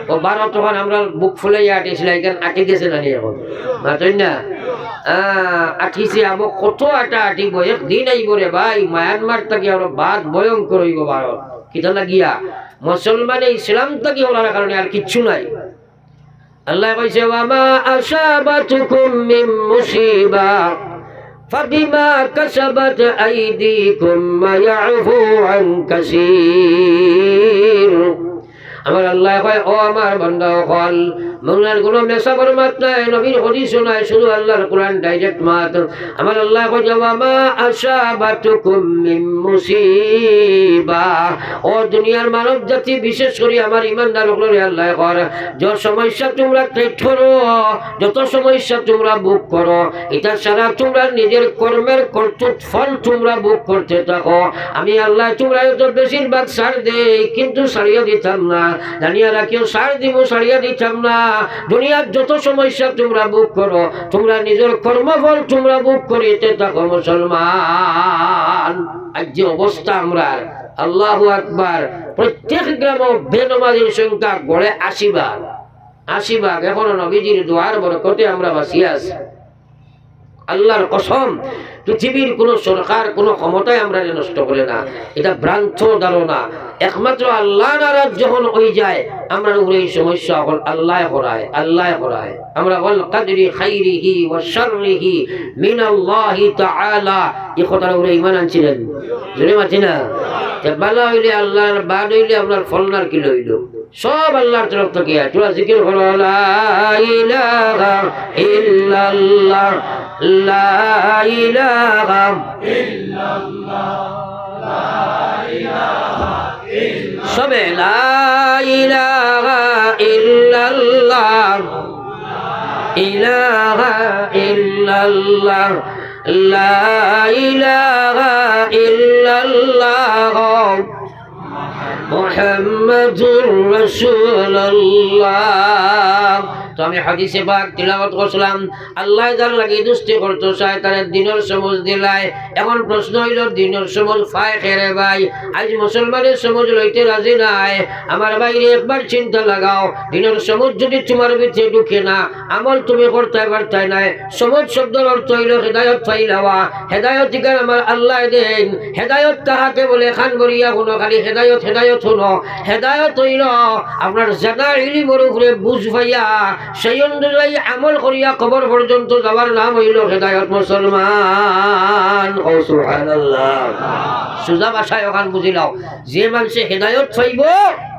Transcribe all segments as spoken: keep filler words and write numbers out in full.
ও ভারত তখন আমরা বুক ফুলাইয়া আটিছিল, এখান আটি গেছে না নি এখন? মাতইন না? আহ, আটিছে আবো, কত আটা আটিব, একদিন আইব রে ভাই, মায়ানমার থাকি আরো বাদ ভয়ঙ্কর অইব ভারত। কিতা লাগিয়া? মুসলমানে ইসলাম থাকি হওয়ার কারণে আর কিচ্ছু নাই। আল্লাহ কইছে, "ওয়ামা আসাবাতুকুম মিন মুসিবা ফাবিমা কাসাবাত আইদিকুম ওয়া ইয়াফু আন কাসীর।" আমার আল্লাহ কয়, "ও আমার বান্দা অকল, মৌলার কোনো মেসাবর মাত নাই, নবীর হাদিসও নাই, শুধু আল্লাহর কোরআন direct মাত।" আমার আল্লাহ কয় যে, "ওয়ামা আসাবাতুকুম মিন মুসিবা।" ও দুনিয়ার মানব জাতি, বিশেষ করি আমার ইমানদার অকলরে আল্লাহ কর, যে সমস্যা তোমরা create করো, যত সমস্যা তোমরা ভোগ করো, ইটা ছাড়া তোমরা নিজের কর্মের কর্তৃত্ব ফল তোমরা ভোগ করতে থাকো। আমি আল্লাহ তোমরা তো বেশিরভাগ ছাড় দেই, কিন্তু ছাড়িয়া দিতাম না। জানিয়া রাখিও, ছাড় দিমু, ছাড়িয়া দিতাম না। দুনিয়ার যত সমস্যা তোমরা ভোগ করো, তোমরা নিজের কর্মফল তোমরা ভোগ করিতে থাকো মুসলমান। আজ যে অবস্থা আমরার, আল্লাহু আকবার, প্রত্যেক গ্রামো বেনমাজির সংখ্যা গড়ে আশি ভাগ। আশি ভাগ। এখনো নবীজির দোয়ার বরকতে আমরা বাঁচিয়া আছি। আল্লাহর কসম, পৃথিবীর কোনো সরকার, কোনো ক্ষমতায় আমরারে নষ্ট করে না। ইটা ভ্রান্ত ধারণা। একমাত্র আল্লাহ নারাজ যখন অই যায়, আমরার উপরে এই সমস্যা অকল আল্লায় করায়, আল্লায় করায়। আমরা ওয়াল কাদরি খাইরিহি ওয়া শাররিহি মিনাল্লাহি তাআলা, এই কথার উপরে ঈমান আনছিলেন। জোরে মাতি না? তে ভালা অইলে আল্লাহর, বাদ অইলে আপনার ফলনার কি লইল? সব আল্লাহর তরফ থাকি। তোরা জিকির করো, লা ইলাহা ইল্লাল্লাহ, লা ইলাহা। সবে লা ইলাহা ইল্লাল্লাহ, ইলাহা ইল্লাল্লাহ, লা ইলাহা ইল্লাল্লাহ। মুহাম্মাদুর রাসূলুল্লাহ। তো আমি হাদিসে পাক তিলাওয়াত করছিলাম, আল্লাহ যার লাগি দুস্তি করতো চায়, তারে দিনর সমুজ দিলায়। এখন প্রশ্ন অইল, দিনর সমুজ পায় কে রে ভাই? আজ মুসলমানের সমুজ লইতে রাজি নাই। আমার ভাইরে, একবার চিন্তা লাগাও, দিনর সমুজ যদি তোমার ভিতরে ঢুকে না, আমল তুমি করতে পারতায় নায়। সমুজ শব্দর অর্থ অইল হেদায়ত পাইলাওয়া। হেদায়ত ইখান আমার আল্লাহ দেন। হেদায়ত কাহাকে বলে? কান ভরিয়া হুনো, খালি হেদায়ত, হেদায়ত হুনো। হেদায়ত অইল আপনার জানা ইলিমর উপরে বুঝ পাইয়া, সেই অনুযায়ী আমল করিয়া কবর পর্যন্ত যাওয়ার নাম অইল হেদায়ত। মুসলমান, ও সুবহানাল্লাহ। সুজা ভাষায় অখান বুঝিলাও, যে মানষে হেদায়ত পাইব,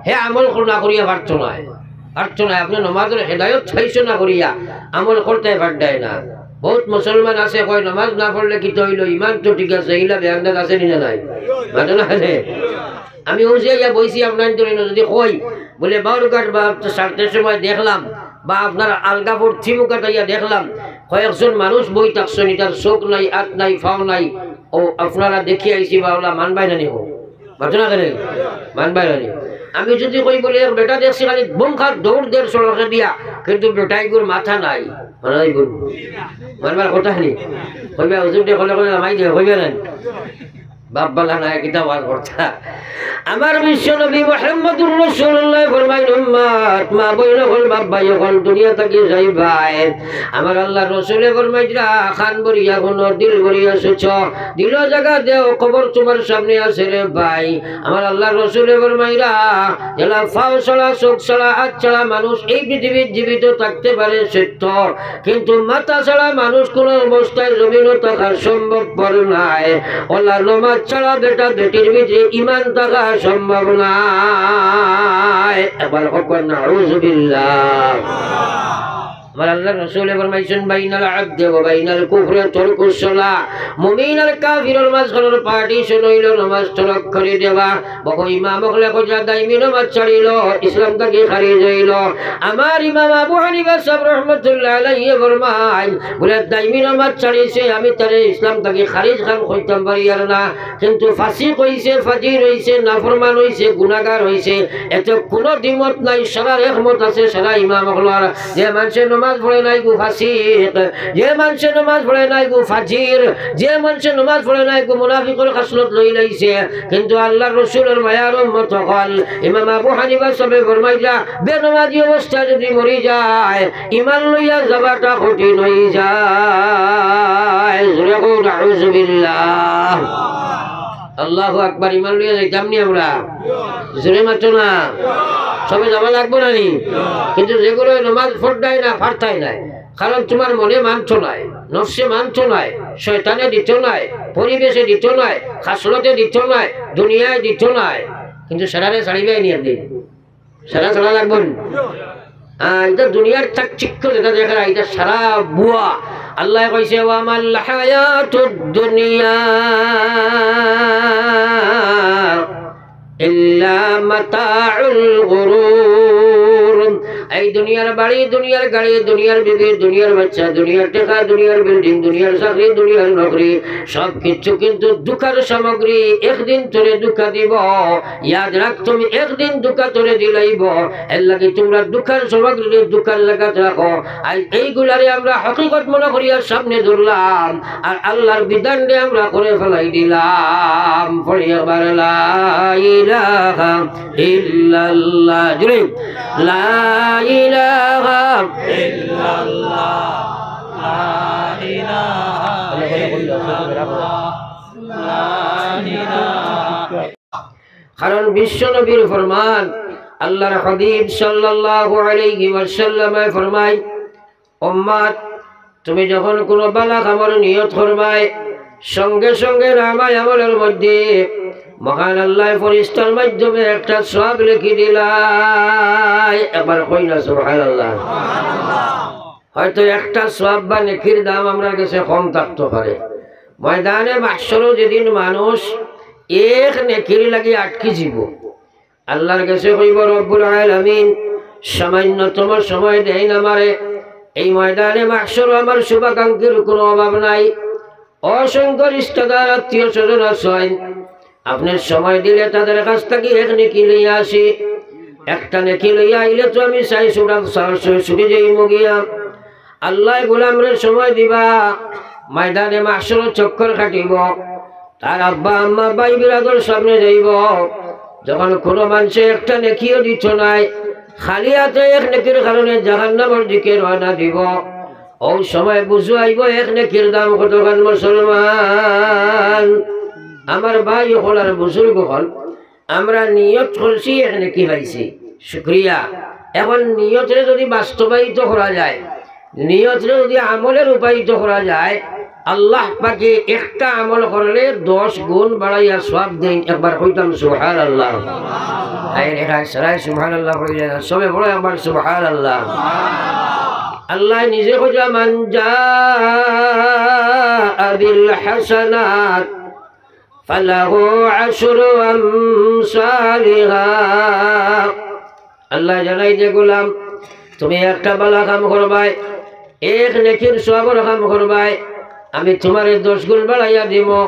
হে আমল না করিয়া পারতো নায়। পারতো নায়। আপনে নমাজর হেদায়ত পাইছো না করিয়া আমল করতে পারতায় না। বহুত মুসলমান আছে কয়, নমাজ না পড়লে কিতা অইল, ইমান তো ঠিক আছে, ইলা বেআন্দাজ আছে নি না নাই? মাতো না রে। আমি অউ যে আইয়া বইছি আপনার ধরে যদি কই, বলে বাউরঘাট বা সারতে সময় দেখলাম, বা আপনার আলগাপুর থিমুকাত আইয়া দেখলাম, কয়েকজন মানুষ বই থাকছইন, ইটার চোখ নাই, আত নাই, পাও নাই, ও আপনারা দেখি আইছি বা ওলা মানবায় না নি? মাতো না কেনে? মানবায় না নি? আমি যদি কই বলে, এক বেটা দেখছি খালি বুম খার দৌড় দের সড়কে দিয়া, কিন্তু বেটাইগুর মাথা নাই, মানা যাইব নি? মানবার কথা নি? কইবা, "হুজুর দে কলে কলে নামাই দে", কইবা না? বাপ বালা নাই, কিতা ওয়াজ করতা? আমার বিশ্ব নবী মুহাম্মদুর রাসূলুল্লাহ ফরমাইন, উম্মত, মা বইন অকল, বাপ ভাই অকল, দুনিয়া থাকি যাইবায়। আমার আল্লাহর রসুলে ফরমাইতরা, কান ভরিয়া হুনো, দিল ভরিয়া সুচো, দিলো জাগা দেও, কবর তোমার সামনে আছে রে ভাই। আমার আল্লাহর রসুলে ফরমাইরা, যেলা পাও ছাড়া, চোখ ছাড়া, আত ছাড়া মানুষ এই পৃথিবীত জীবিত থাকতে পারে সত্য, কিন্তু মাথা ছাড়া মানুষ কোনো অবস্থায় জমিনো থাকার সম্ভবপর নায়। ওলা নমাজ ছাড়া বেটা বেটির ভিতরে ইমান থাকা সম্ভব নায়। একবার কউক্কা, নাউজুবিল্লাহ। আমার আল্লাহর রসুলে ফরমাইছইন, "বাইনাল আবদি ওয়া বাইনাল কুফরি তারকুস সালাহ।" মুমিন আর কাফিরর মাঝখানোর partition অইল নমাজ তরক করি দেওয়া। বহু ইমাম অকলে কইরা দাইমি নমাজ ছাড়িল, ইসলাম থাকি খারিজ অইল। আমার ইমাম আবু হানিফা সাহেব রহমতুল্লাহ আলাইহি ফরমাইন, বলে, "দাইমি নমাজ ছাড়িছে, আমি তারে ইসলাম থাকি খারিজ খান কইতাম পারিয়ার না।" কিন্তু ফাসিক অইছে, ফাজির অইছে, নাফরমান অইছে, গুনাগার অইছে, এতে কুনু দ্বিমত নাই। সারার একমত আছে, সারা ইমাম অকলর, যে মানষে নমাজ নামাজ পড়ে না এগু ফাসিক, যে মানষে নামাজ পড়ে না এগু ফাজির, যে মানষে নামাজ পড়ে না এগু মুনাফিকর খাসলত লইলাইছে। কিন্তু আল্লার রসুলর মায়ার উম্মত অকল, ইমাম আবু হানিফা সাবে ফরমাইরা, বেনমাজি অবস্থায় যুদি মরি যায়, ইমান লইয়া যাওয়াটা কঠিন অইযায়। জোরে কও, নাউজুবিল্লাহ। আল্লাহু আকবার, ইমান লইয়া যাইতাম নি আমরা? জোরে মাতো না? সবে যাওয়া লাগবো না নি? কিন্তু যেগুলো নমাজ পড়তায় না, পারতায় নায়, কারণ তুমার মনে মানতো নায়, নফসে মানতো নায়, শয়তানে দিতো নায়, পরিবেশে দিতো নায়, খাসলতে দিতো নায়, দুনিয়ায় দিতো নায়, কিন্তু সারারে ছাড়িবায় নি একদিন। সারা ছাড়া লাগবো নি? আহ, ইটা দুনিয়ার চাকচিক্য যেটা দেখরা, ইটা সারা ভুয়া। আল্লায় কইছে, "ওয়া মাল হায়াতুদ দুনিয়া ইল্লা মাতাউল গুরুর।" এই দুনিয়ার বাড়ি, দুনিয়ার গাড়ি, দুনিয়ার বিবি, দুনিয়ার বাচ্চা, দুনিয়ার টেকা, দুনিয়ার বিল্ডিং, দুনিয়ার চাকরি, দুনিয়ার নকরি, সব কিছু কিন্তু ধুকার সামগ্রী। একদিন তোরে ধুকা দিবো। ইয়াদ রাখ, তুমি একদিন ধুকা তোরে দিলাইবো। এর লাগি তুমরা ধুকার সামগ্রীরে ধুকার জাগাত রাখো। আর এইগুলারে আমরা হকিকত মনে করিয়া সামনে ধরলাম, আর আল্লার বিধানরে আমরা করে ফালাই দিলাম। পড়ি একবার, লা ইলাহা ইল্লাল্লাহ। জোরে, লা ইলাহা ইল্লাল্লাহ, লা ইলাহা ইল্লাল্লাহ, লা ইলাহা। কারণ বিশ্ব নবীর ফরমান, আল্লার হাবিব সাল্লাল্লাহু আলাইহি ওয়াসাল্লামে ফরমায়, "উম্মত, তুমি যখন কুনু ভালা কামর নিয়ত করবায়, সঙ্গে সঙ্গে নামায়ে আমলর মধ্যে মহান আল্লায় ফিরিস্তার মাধ্যমে একটা সওয়াব লেখি দিলায়।" একবার কই না সুবহানাল্লাহ। হয়তো একটা সওয়াব বা নেকির দাম আমরার গেছে কম থাকতো পারে। ময়দানে মাহশরো যেদিন মানুষ এক নেকির লাগি আটকি যিবো, আল্লার গেছে কইবো, "রব্বুল আলামিন, সামান্যতম সময় দেইন আমারে। এই ময়দানে মাহশরো আমার শুভাকাঙ্ক্ষীর কুনু অভাব নাই।" অসংখ্য রিশতেদার, আত্মীয় স্বজন আছইন, আপনে সময় দিলে তাদের কাছ থাকি এক নেকি লইয়া আসি। একটা নেকি লইয়া আইলে তো আমি চাই ছুটা, ছুটি যাইমু গিয়া। আল্লায় গোলামরে সময় দিবা, ময়দানে মাহশরো চক্কর কাটিবো, তার আব্বা আম্মা ভাই বিরাদর সামনে যাইবো। যখন কুনু মানষে একটা নেকিও দিতো নায়, খালি আতে এক নেকির কারণে জাহান্নামর দিকে রওয়ানা দিবো, অউ সময় বুঝো আইবো এক নেকির দাম কতখান। মুসলমান, আমার ভাই অকল আর বুজুর্গ অকল, আমরা নিয়ত করছি, এক নেকি পাইছি, শুকরিয়া। এখন নিয়তরে যুদি বাস্তবায়িত করা যায়, নিয়তরে যুদি আমলে রূপায়িত করা যায়, আল্লাহ পাকে একটা আমল করলে দশ গুণ বাড়াইয়া সওয়াব দেইন। একবার কইতাম সুবহানাল্লাহ। আরে, এরা সারাই সুবহানাল্লাহ কইলা না, সবে বলো একবার সুবহানাল্লাহ। আল্লায় নিজে কইলা, "মান জাআ বিল হাসানাত ফালাহু আশরু আমসালিহা।" আল্লায় জানাই দে, গোলাম, তুমি একটা ভালা কাম করবায়, এক নেকির সওয়াবর কাম করবায়, আমি তুমারে দশ গুণ বাড়াইয়া দিমু।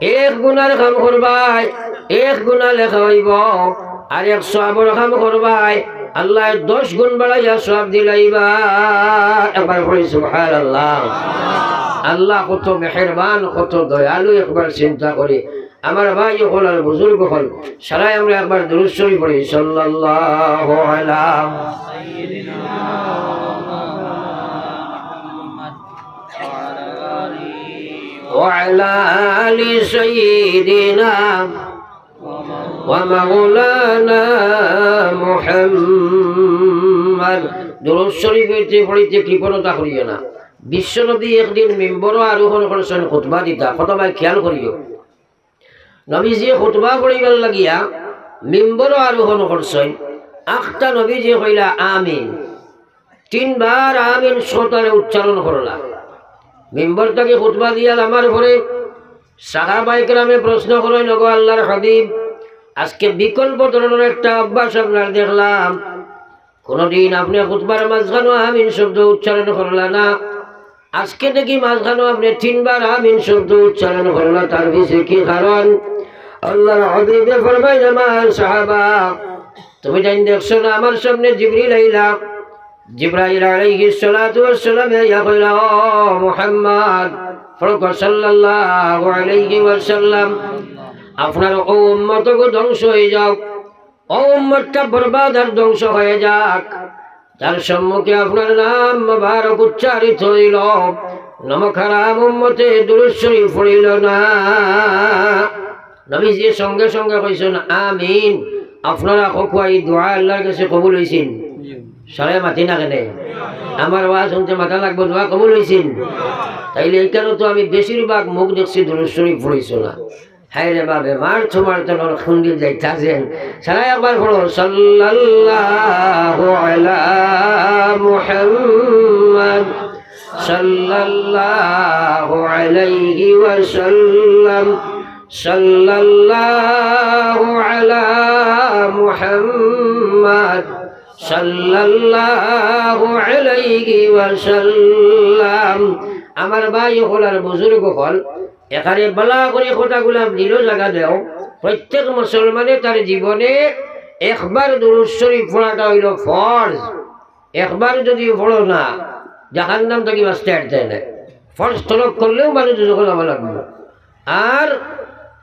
এক গুনার কাম করবায়, এক গুনা লেখা অইবো, আর এক সওয়াবর কাম করবায়, আল্লায় দশ গুণ বাড়াইয়া সওয়াব দিলাইবা। একবার কই সুবহানাল্লাহ। আল্লাহ কত মেহেরবান, কত দয়ালু, একবার চিন্তা করি। আমার ভাই অকল আর বুজুর্গ অকল, সারাই আমরা একবার দুরূদ শরীফ পড়ি, সাল্লাল্লাহু আলা ওয়া আলা আলি সাইয়্যিদিনা ওয়া মাওলানা মুহাম্মদ। দুরূদ শরীফ পড়িতে পড়িতে কৃপণতা করিও না। বিশ্বনবী একদিন মিম্বরো আরোহণ করছইন খুতবা দিতা, কথা ভাই খেয়াল করিও। নবীজি খুতবা পড়িবার লাগিয়া মিম্বরো আরোহণ করছইন। আখতা নবীজি কইলা, "আমিন।" তিনবার আমিন শ্রোতারে উচ্চারণ করলা। মিম্বর থাকি খুতবা দিয়া লামার পরে সাহাবায়ে কেরামে প্রশ্ন করইন, "ওগো আল্লার হাবিব, আজকে বিকল্প ধরনর একটা অভ্যাস আপনার দেখলাম, কুনুদিন আপনে খুতবার মাঝখানো আমিন শব্দ উচ্চারণ করলা না, আজকে দেখি মাঝখানো আপনে তিনবার আমিন শব্দ উচ্চারণ করলা, তার পিছে কি কারণ?" আল্লার হাবিবে ফরমাইন, "আমার সাহাবা, তুমি তাইন দেখছো না, আমার সামনে জিবরিল আইলা, জিব্রাইল আলাইহিস সালাতু ওয়াস সালামে আইয়া কইলা, "ও মুহাম্মদ, ফড়ক সাল্লাল্লাহু আলাইহি ওয়াসাল্লাম, আপনার অউ উম্মতগু ধ্বংস অই যাউক, অউ উম্মতটা বরবাদ আর ধ্বংস অই যাক, যার সম্মুখে আপনার নাম মোবারক উচ্চারিত অইলো, নমক হারাম উম্মতে দুরূদ শরীফ পড়িলো না।" নবীজিয়ে সঙ্গে সঙ্গে কইছইন, "আমিন।" আপনারা কউক্কা, ই দোয়া আল্লার গেছে কবুল অইছে নি? সারায় মাতি না কেনে? আমার ওয়াজ হুনতে মাতা লাগবো, দোয়া কবুল অইছে নি? তাইলে ইখানো তো আমি বেশিরভাগ মুখ দেখছি দুরূদ শরীফ পড়িছো না। হায়রে বা, বেমার তুমার তো নরকুন্দি যাইতাছেন। সারায় একবার পড়ো, সাল্লাল্লাহু আলা মুহাম্মদ, সাল্লাল্লাহু আলাইহি ওয়াসাল্লাম, সাল্লাল্লাহু আলা মুহাম্মদ, সাল্লাল্লাহু আলাইহি ওয়াসাল্লাম। আমার ভাই অকল আর বুজুর্গ অকল, এখানে বালা করি কথাগুলা দিলো জাগা দেও। প্রত্যেক মুসলমানে তার জীবনে একবার দুরূদ শরীফ পড়াটা অইলো ফরজ। একবার যুদি পড়ো না, জাহান্নাম থাকি বাঁচতে পারতে নায়। ফরজ তরক করলেও মানুষ দুজখো যাওয়া লাগবো। আর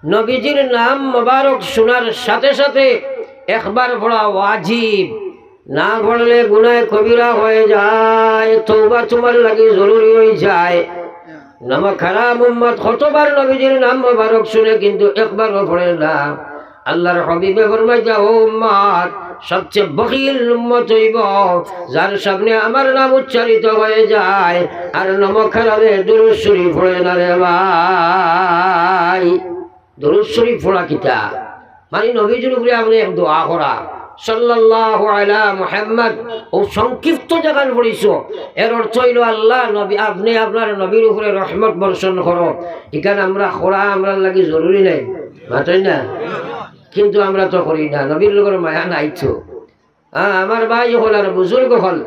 নবীজির নাম মোবারক শোনার সাথে সাথে একবার পড়া ওয়াজিব, না পড়লে গুনায় কবিরা অই যায়, তওবা তুমার লাগি জরুরি অই যায়। নমক হারাম উম্মত কতবার নবীজির নাম মোবারক শুনে কিন্তু একবারও পড়ে না। আল্লার হাবিবে ফরমাইতা, "ও উম্মত, সবচেয়ে বখিল উম্মত অইবো যার সামনে আমার নাম উচ্চারিত অই যায় আর নমক হারামে দুরূদ শরীফ পড়ে না রে ভাই।" দুরূদ শরীফ পড়া কিতা? মানে নবীজির উপরে আপনে এক দোয়া করা, সাল্লাল্লাহু আলা মুহাম্মদ। অউ সংক্ষিপ্ত যেখান পড়িছো, এর অর্থ অইলো, "আল্লা, নবী, আপনে আপনার নবীর উপরে রহমত বর্ষণ করো।" ইখান আমরা করা আমরার লাগি জরুরি নায়, মাতইন না? কিন্তু আমরা তো করি না, নবীর লগর মায়া নাই তো। আ, আমার ভাই অকল আর বুজুর্গ অকল,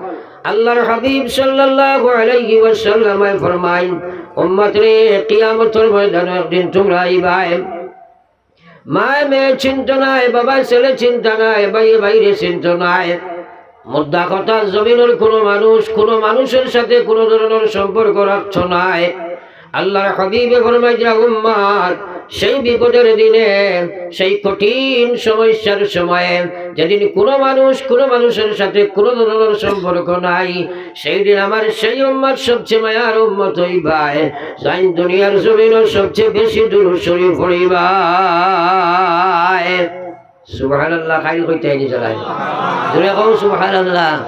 আল্লার হাবিব সাল্লাল্লাহু আলাইহি ওয়াসাল্লামে ফরমাইন, "উম্মত রে, কিয়ামতর ময়দানো একদিন তুমরা আইবায়, মায় মেয়ে চিনতো নায়, বাবায় ছেলে চিনতা নায়, ভাইয়ে ভাইরে চিনতো নায়। মুদ্দা কথা, জমিনর কুনু মানুষ কুনু মানুষর সাথে কুনু ধরনর সম্পর্ক রাখতো নায়।" আল্লার হাবিবে ফরমাইরা, উম্মত, সেই বিপদের দিনে, সেই কঠিন সমস্যার সময়ে, যেদিন কুনু মানুষ কুনু মানুষর সাথে কুনু ধরনর সম্পর্ক নাই, সেই দিন আমার সেই উম্মত সবচেয়ে মায়ার উম্মত অইবায়, যাইন দুনিয়ার জমিনো সবচেয়ে বেশি দুরূদ শরীফ পড়িবায়। সুবহানাল্লাহ, কাইল কইতায় নি চালায়। জোরে কও সুবহানাল্লাহ।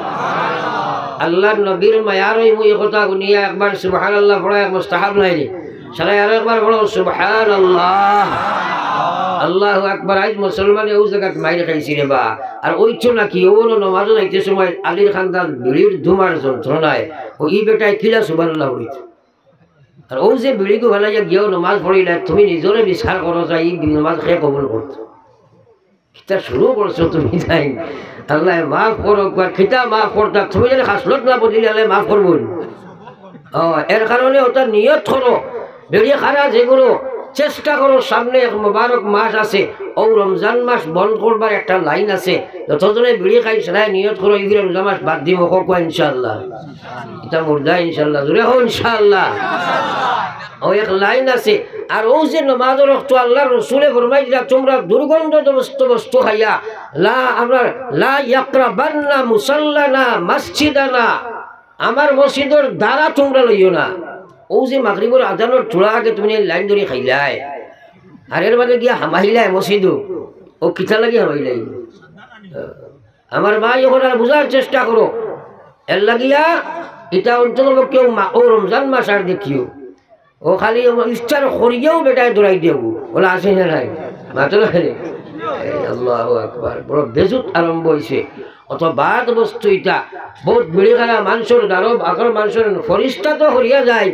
আল্লার নবীর মায়ার অইমু, ই কথা হুনিয়া একবার সুবহানাল্লাহ পড়া এক মুস্তাহাব নায় নি? চালায় আরো একবার পড়ো সুবহানাল্লাহ। আল্লাহু আকবার। আইজ মুসলমানে অউ জাগাত মাইর খাইছি রে বা। আর অইতো নাকি, অউ অনো নমাজো যাইতে সময় আলীর কান্দাত বিড়ির ধুমার যন্ত্রণায়, অউ ই বেটায় কিলা সুবহানাল্লাহ পড়িতো। আর অউ যে বিড়িগু ফালাইয়া গিয়াও নমাজ পড়িলায়, তুমি নিজরে বিচার করো যে ই নমাজ কে কবুল করতো? কিতা শুরু করছো তুমি তাইন? আল্লায় মাফ করউক, আর কিতা মাফ করতা, তুমি যেন খাসলত না বদলিলে আল্লায় মাফ করবো নি? ও, এর কারণে অটা নিয়ত করো, বিড়ি খারা যেগুলো, চেষ্টা করো, সামনে এক মোবারক মাস আছে, অউ রমজান মাস বন্ধ করবার একটা লাইন আছে, যতজনে বিড়ি খাইন সারায় নিয়ত করো, ই রমজান মাস বাদ দিমু, কউক্কা ইনশাআল্লাহ। ইটা মুর্দা ইনশাআল্লাহ, জোরে কও ইনশাআল্লাহ। অউ এক লাইন আছে। আর অউ যে নমাজর অক্ত আল্লার রসুলে ফরমাইরা, তুমরা দুর্গন্ধযুক্ত বস্তু খাইয়া, লা, আমরা, লা ইয়াকরাবান্না মুসাল্লানা মাসজিদানা, আমার মসজিদর দ্বারা তুমরা লইও না। অউ যে মাগরিবর আজানর থুড়া আগে তুমি লাইন ধরি খাইলায়, আর এর বাদে গিয়া হামাইলায় মসজিদো, অউ কিতা লাগি হামাইলায়? আমার ভাই, অখন আর বুঝার চেষ্টা করো। এর লাগিয়া ইটা অন্তত কেউ মা-, অউ রমজান মাস আর দেখিও। অউ খালি ইফতার করিয়াও বেটায় দৌড়াই দিও। বলে, "আছে না নাই?" মাত্র খালি। এই আল্লাহু আকবার। বড় বেজুত আরম্ভ অইছে। অত বাদ বস্তু ইটা। বউত বিড়ি খানা মানষর দারব, আগর মানষর ফরিস্তা তো হরিয়া যায়।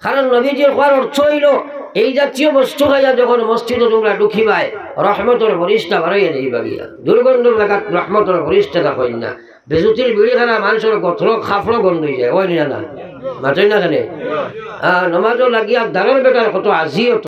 কারণ নবীজির কওয়ার অর্থ অইলো, এই জাতীয় বস্তু খাইয়া যখন মসজিদো তুমরা ঢুকিবায়, রহমতর ফরিস্তা বারইয়া যাইবা গিয়া। দুর্গন্ধর জাগাত রহমতর ফরিস্তা থাকইন না। বেজুতির বিড়ি খানা মানষর গতরো কাপড়ো গন্ধ অইযায়, অয় না, না? মাতইন না কেনে? আ, নমাজো লাগিয়া দারর বেটার কত আজিয়ত,